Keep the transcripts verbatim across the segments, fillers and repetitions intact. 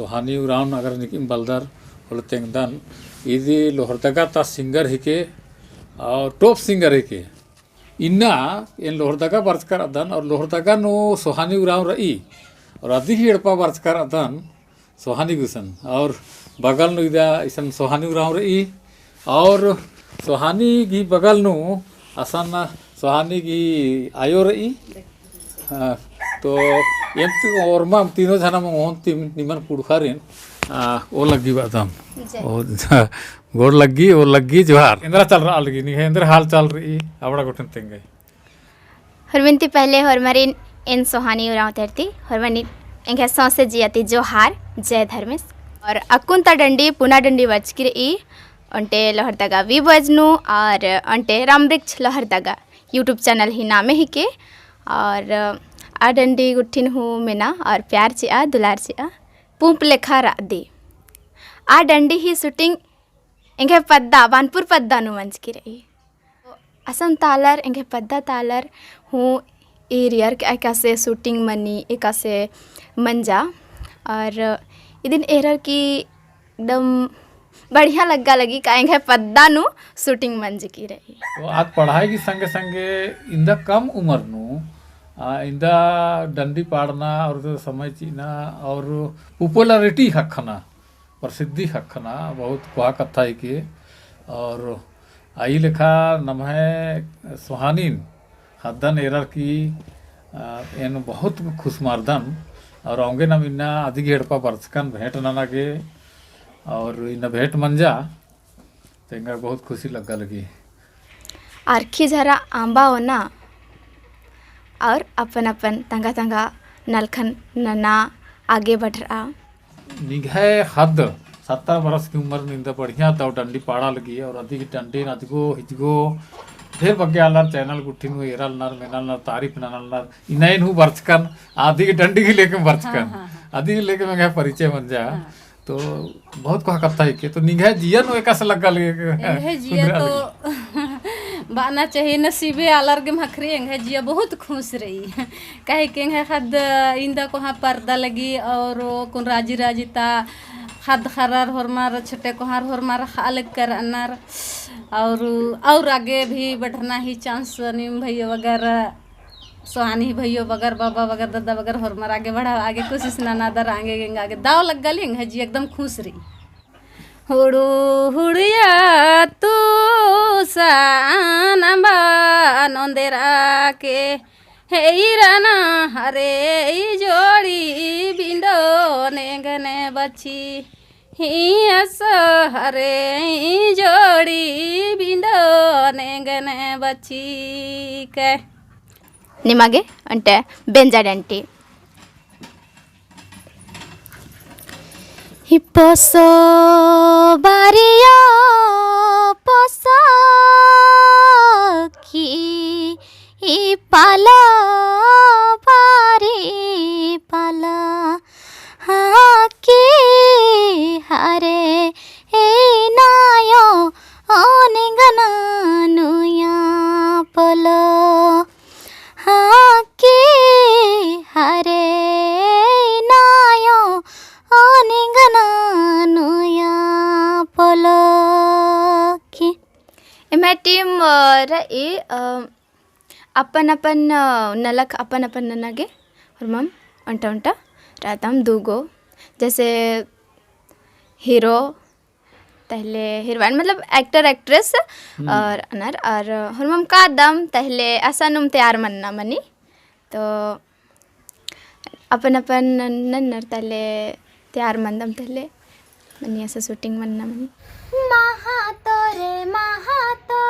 सोहानी उराँव अगर निकिम बलदर होले तेंगदन, इदी लोहरदगा ता singer हिके और top singer हिके। इन्ना एन लोहरदगा बरचका रअदन और लोहरदगा नू सोहानी उराँव रई और अदी ही एड़पा बरचका रअदन सोहानी गुसन और बगल नू इदा इसन सोहानी उराँव रई और सोहानी गही बगल नू असन सोहानी गही आयो रई। हाँ, तो एम तो ओर्मम तीनों झना मंगोन तिम निमन कुँड़ुख़ारिन, आ, ओ लग्गी बअदम। जय। ओ, गोड़ लग्गी, ओ लग्गी, जोहार। एन्दरा चल रआ लगी, निंग्है एन्दरा हाल चाल रई, अबड़ा गुट्ठिन तेंगय। होरमन ती पहले होरमारिन एन सोहानी उराँव तरती, होरमारिन एंग्है सौंसे जिया ती जोहार, जय धर्मेस। और अक्कुन ता डंडी, पुना डंडी बरचकी रई, ओन्टे लोहरदगा वी बजनू और ओन्टे रामवृक्ष लोहरदगा। YouTube channel ही नामे हिके। और आ डंडी गुट्ठिन हूँ मेना और प्यार चिआ, दुलार चिआ, पुंप लेखा रअदी। आ डंडी ही shooting एंग्है पद्दा, बानपुर पद्दा नू मंजकी रई। असन ता आलर, एंग्है पद्दा ता आलर हूँ ईरियर के एकासे shooting मनी, एकासे मंजा। और इदिन एरर की एकदम बढ़िया लग्गा लगी का एंग्है पद्दा नू shooting मंजकी रई। तो आद पढ़ाई की संगे संगे इन्दा कम उमर नू, आ, इन्दा डंडी पाड़ना और तो समय चिअना और popularity ख़क्खना, प्रसिद्धि ख़क्खना बहुत कोहा कत्था हिके। और अई लेखा नम्है सोहानिन ख़द्दन एरर की, आ, एन बहुत खुस मरदन। और औंगे नाम इन्ना अदिगे एड़पा बरचकन भेंट नना गे, और इन्ना भेंट मंजा, तेंगा बहुत खुशी लग्गा लगी। अरखी झरा अम्बा ओना, और अपन अपन तंगा तंगा नलखन नना आगे बढ़रआ। निंग्है ख़द्द सत्तर बरस की उमर नू इन्दा बढ़िया दव डंडी पाड़ा लगी, और अदिगे डंडी नू अदिगो हिजगो ढेर बग्गे आलर channel गुट्ठिन हूँ एरलनर, मेनलनर, तारीफ ननलनर, इन्ना एन हूँ बरचकन, अदिगे डंडी ही लेके बरचकन, हाँ, हाँ, हाँ। अदिगे लेके एंग्है परिचय मंजा। हाँ। तो बहुत कोहा कत्था हिके, तो निंग्है जिया नू एकासे लग्गा लगी? एंग्है जिया तो बअना चाही, नसीबे आलर गे मखरी, एंग्है जिया बहुत खुस रई। काहे कि एंग्है ख़द्द इन्दा कोहा परदा लगी और अक्कुन राजी राजी ता ख़द्द ख़र्रर होरमर, छोटे कोहार होरमर ख़ा लग कर अनर। और, और आगे भी बढ़ना ही chance नीम भइयो बगर, सोहानी भइयो बगर, बाबा बगर, दादा बगर होरमर आगे बढ़ाबआ गे कोशिश ननादर, आगे एंगा गे दव लग्गा लगी, एंग्है जिया एकदम खुस रई। हुड़ू हुड़िया तू सान अम्बा नोंदेरा के, हेइरना हरे ई जोड़ी बिंडो नेंगन बची, हियस हरे ई जोड़ी बिंडो नेंगन बची के। निमागे ओन्टे बेंजा डंडी। ही पोसो बारियो पोसो की, ही पालो बारी पालो, हाँ की हरे ए नायो ओ निंगना नुया पोलो। हाँ की हरे नायो ओ निंगना नुया पोलो की। एम्है team, अ, रई, अ, अपन अपन, अ, नलख अपन अपन नना गे होरमम ओन्टा ओन्टा रअदम दुगो, जैसे hero, तहले heroine, मतलब actor actress, हम्म। और अनर, और होरमम कादम, तहले असानुम तैयार मन्ना मनी। तो अपन अपन नन्नर तहले तैयार मन्दम, तहले मनी असा shooting मन्ना मनी। महातो रे महातो,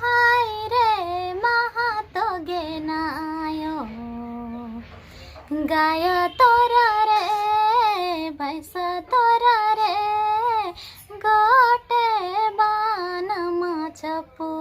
हाय रे महातो गे नायो। गाया तोरा रे, भैंसा तोरा रे, गोटे बान मा छपू।